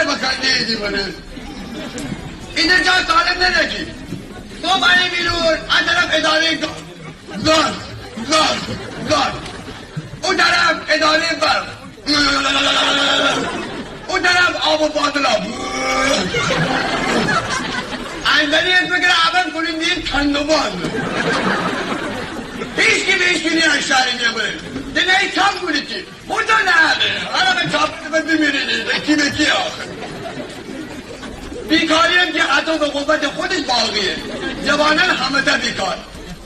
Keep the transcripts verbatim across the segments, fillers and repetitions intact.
بکنده ایدی بره. اینجا جا سالم ننه کی. تو بانی بیرون، ا طرف اداره گاز، گاز، گاز. او طرف اداره برق. او طرف آب و فاضلاب. اندری اسم گره اول کنیم دیر کندوبان. هیچ کی به هیچ کی نیه شهری نیه بره. دنه ای کم بودی کی. خدا نهده، حالا به چاپ به بمیرینی، به کی به کی آخه. بیکاری هم که حتی به قوت خودش باقیه. جوانان همه تا بیکار.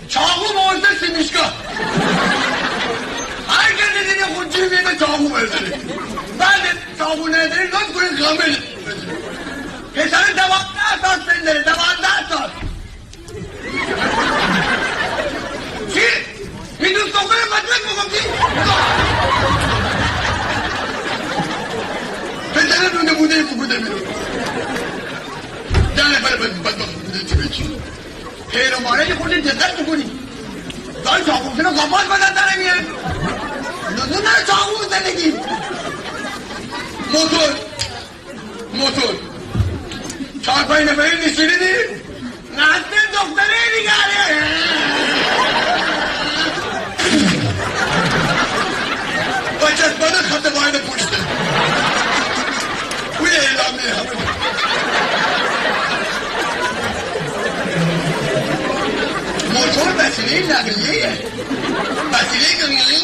چاقو برده سیمیشکا. هر کسی دیگه خود جیبی به چاقو بزنه. بعد چاقو نداری، لطف کنید کامل. پسر دوازده سال سن داره، دوازده سال. چی؟ هندو دختر مدرک بگم چی؟ پسر دونه بوده بوده بیرون. ده نفر بد-، بدبخت بوده چی به چی؟ خیر و ماره خود دقت بکنی. دای چاقو کنه قفاز بدن داره میاد. لزوم نداره چاقو بزنه کی. موتور. موتور. چار پنج نفری نشینیدی. نسته دختره نیگاره. بچت بده خط باید پشته. اوی اعلامی همه. موتور وسیلهٔ نقلیه. وسیلهٔ نقلیه.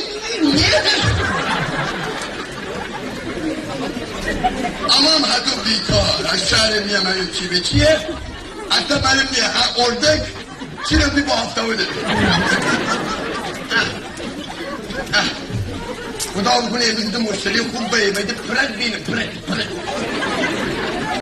اما هم هتو بیکار، از شهر میام، هتو چی به چیه؟ اصلاً معلوم نیه، ها اردک چی رو بی با هفته بده. اه. اه. خدا بکنه امروز ده مشتری خوب به، بده پرد بینه، پرد، پرد.